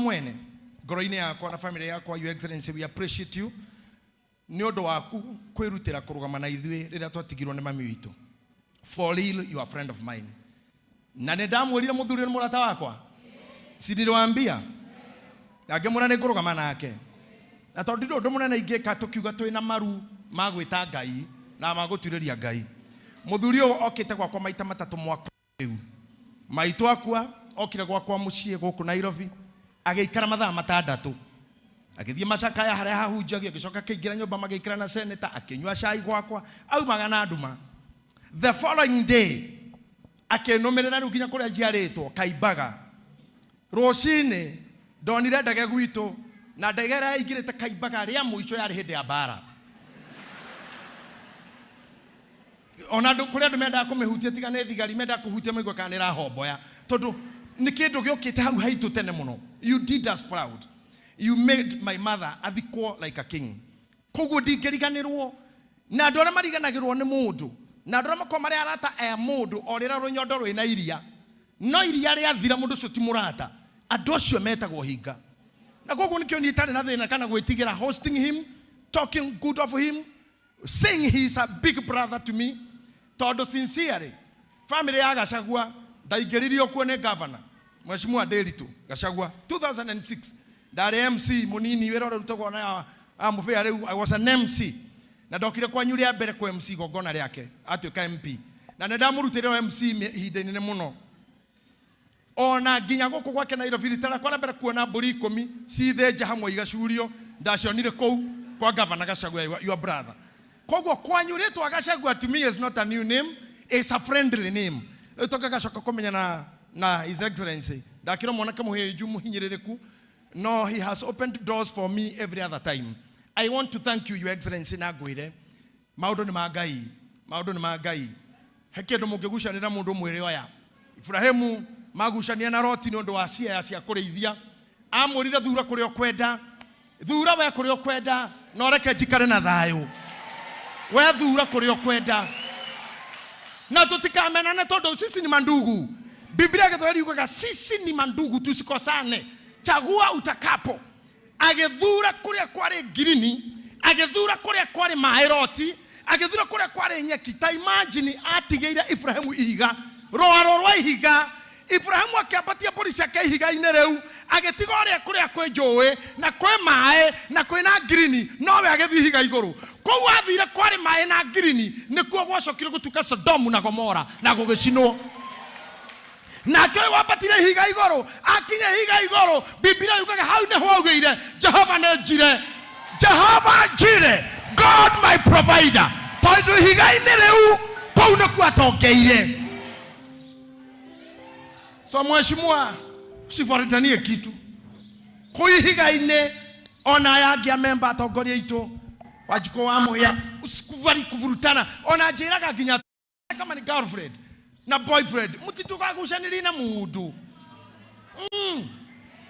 Mwene ngoro-inĩ yakwa na family yakwa, Your Excellency, we appreciate you nĩ ũndũ waku kwĩrutĩra kũrũgama na ithuĩ rĩrĩa twatigirwo nĩ mami witũ. For real, you are a friend of mine. Na nĩ ndamwĩrire mũthuri nĩ mũrata wakwa, si niliwaambia? Na ngĩmwĩra nĩ ngũrũgama nake, na tondũ ndirĩ ũndũ mũnene ingĩka, tũkiuga twĩna maru ma gwĩta Ngai na ma gũturĩria Ngai. Mũthuri ũyũ okĩte gwakwa maita matatũ mwaka rĩu. Maitũ akua, okire gwakwa mũciĩ gũkũ Nairobi, agĩikara mathaa matandatũ, agĩthiĩ macakaya harĩa hahunjagio, agĩcoka akĩingĩra nyũmba magĩikara na senator, akĩnyua cai gwakwa, aumaga na nduma. The following day akĩnũmĩrĩra rĩu nginya kũrĩa njiarĩtwo Kaimbaga. Rũcinĩ ndonire ndege gwitũ, na ndege ĩrĩa yaingĩrĩte Kaimbaga rĩa mũico yarĩ hĩndĩ ya mbara. Ona andũ, kũrĩ andũ mendaga kũmĩhutia, tiga nĩ thigari, mendaga kũhutia maigue kana nĩ ĩrahomboya, tondũ nĩ kĩndũ gĩũkĩte hau haitũ tene mũno. You did us proud. You made my mother athikwo like a king. Koguo ndingĩriganĩrwo na andũ arĩa mariganagĩrwo nĩ mũndũ, na andũ arĩa makoragwo marĩ arata a mũndũ o rĩrĩa rũnyondo rwĩna iria, no iria rĩathira mũndũ ũcio ti mũrata. Andũ acio metagwo hinga. Na koguo nĩkĩo niĩ itarĩ na thĩna kana gwĩtigĩra hosting him, talking good of him, saying he is a big brother to me, tondũ sincerely family ya Gachagua ndaingĩririo kuo nĩ governor Mheshimiwa Ndiritu Gachagua 2006. Ndarĩ MC mũnini, wĩra ũrĩa ũrutagwo na amũbĩa rĩu. I was an MC na ndokire kwanyu rĩa mbere kwa MC igongona rĩake atuĩka MP, na nĩ ndamũrutĩire MC ihinda inene mũno, ona nginya gũkũ gwake Nairobi. Rita rĩakwa rĩa mbere kuona mbũri 10 cithĩnja hamwe igacurio, ndacionire kũu kwa Governor Gachagua, your brother. Koguo kwanyu rĩtwa Gachagua to me is not a new name, it's a friendly name. Rĩu tũgagacoka kũmenyana na His Excellency, ndakĩrwo mwanake mũhĩnju mũhinyĩrĩrĩku, no he has opened doors for me every other time. I want to thank you, Your Excellency, na ngwĩre maũndũ nĩ ma Ngai, maũndũ nĩ ma Ngai. He kĩndũ mũngĩgucanĩra mũndũ mwĩrĩ oya Ibrahimu magucania na Loti nĩ ũndũ wa ciea cia kũrĩithia. Amwĩrire, thura kũrĩa ũkwenda, thura we kũrĩa ũkwenda, na ũreke njikare na thayũ. We thura kũrĩa ũkwenda na tutikamenane, tondũ sisi ni mandugu. Biblia Gĩthweri yugaga sisi ni mandugu, tusikosane. Chagua utakapo. Agĩthura kũrĩa kwarĩ ngirini, agĩthura kũrĩa kwarĩ maĩ Loti agĩthura kũrĩa kwarĩ nyeki. Ta imagine, atigĩire Ibrahimu ihiga, rwaro rwa ihiga. Ibrahimu akĩambatia mbũri ciake ihiga-inĩ rĩu, agĩtiga ũrĩa kũrĩa kwĩ njũĩ na kwĩ maĩ na kwĩ na ngirini, nowe agĩthiĩ ihiga igũrũ. Kũu athire kwarĩ maĩ na ngirini nĩkuo gwacokire gũtuĩka Sodomu na Gomora na gũgĩcinwo. Nake ũyũ wambatire ihiga igũrũ, akinya ihiga igũrũ, Biblia yugaga hau nĩho augĩire, "Jehova nĩ njire, Jehova njire, God my provider," tondũ ihiga-inĩ rĩu kũu nĩkuo atongeire. So mheshimiwa, usifuatanie kitu kũu ihiga-inĩ. Ona aya angĩ amemba atongoria aitũ, Wanjikũ wa Mũhĩa, usikubali kuvurutana. Ona njĩraga nginya kama ni girlfriend na boyfriend, mũtitugagucanĩrie na mũndũ.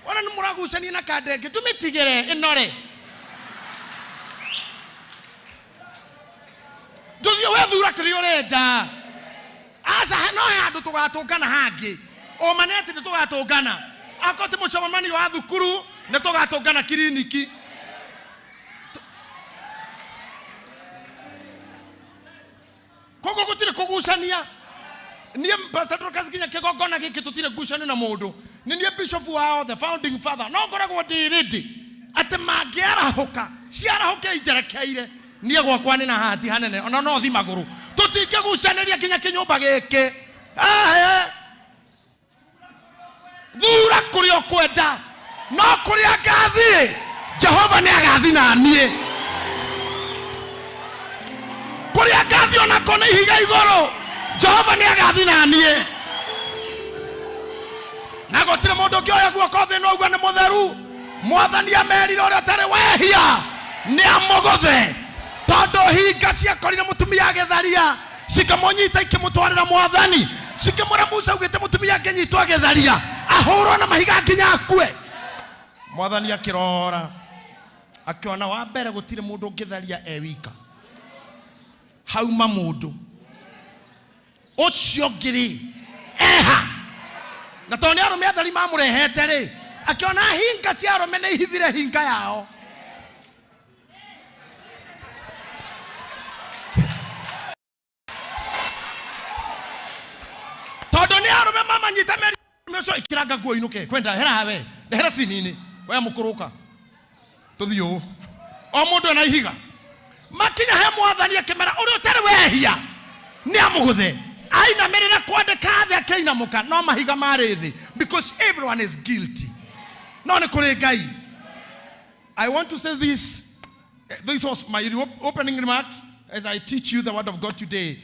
Ona nĩ mũragucania na kandenge, tũmĩtigĩre ĩnore. Ndũthiĩ wethura kĩrĩa ũrenda. Aca, no he handũ tũgatũngana hangĩ. Ũma nĩ atĩ nĩ tũgatũngana, akorwo ti mũcemanio wa thukuru, nĩ tũgatũngana kiriniki. Koguo gũtirĩ kũgucania. Niĩ Pastor Dorcas, nginya kĩgongona gĩkĩ tũtirĩ ngucanio na mũndũ. Nĩ niĩ bishop wao, the founding father, no ngoragwo ndĩ ready atĩ mangĩarahũka, ciarahũke injerekeire. Niĩ gwakwa nĩ na hati hanene, ona no thi magũrũ. Tũtingĩgucanĩria nginya kĩnyũmba gĩkĩ. Ahe thura kũrĩa ũkwenda, no kũrĩa ngathiĩ, Jehova nĩ agathiĩ na niĩ. Kũrĩa ngathiĩ, onako nĩ ihiga igũrũ, Jehova nĩ agathiĩ na niĩ. Na gũtirĩ mũndũ ũngĩoya guoko thĩ no uga nĩ mũtheru. Mwathani amerire ũrĩa ũtarĩ wehia nĩ amũgũthe, tondũ hinga ciakorire mũtumia agĩtharia, cikamũnyita, ikĩmũtwarĩra Mwathani, cikĩmwĩra, "Musa augĩte mũtumia angĩnyitwo agĩtharia ahũrwo na mahiga nginya akue." Mwathani akĩrora akĩona wa mbere gũtirĩ mũndũ ũngĩtharia e wika, hauma mũndũ ũcio ũngĩ rĩ eha. Na tondũ nĩ arũme atheri mamũrehete rĩ, Akĩona hinga cia arũme nĩ ihithire hinga yao. Tondũ nĩ arũme mamanyita meri ũcio ikĩranga nguo inũke kwenda hera we ndehera cini-inĩ we mũkũrũka tũthiĩ ũũ o mũndũ ena ihiga. Makinya he mwathani akĩmera ũrĩa ũtarĩ wehia nĩ amũgũthe. Ainamĩrĩra kwandĩka thĩ akĩinamũka, no mahiga marĩ thĩ because everyone is guilty. No nĩ kũrĩ Ngai. I want to say this. This was my opening remarks as I teach you the word of God today.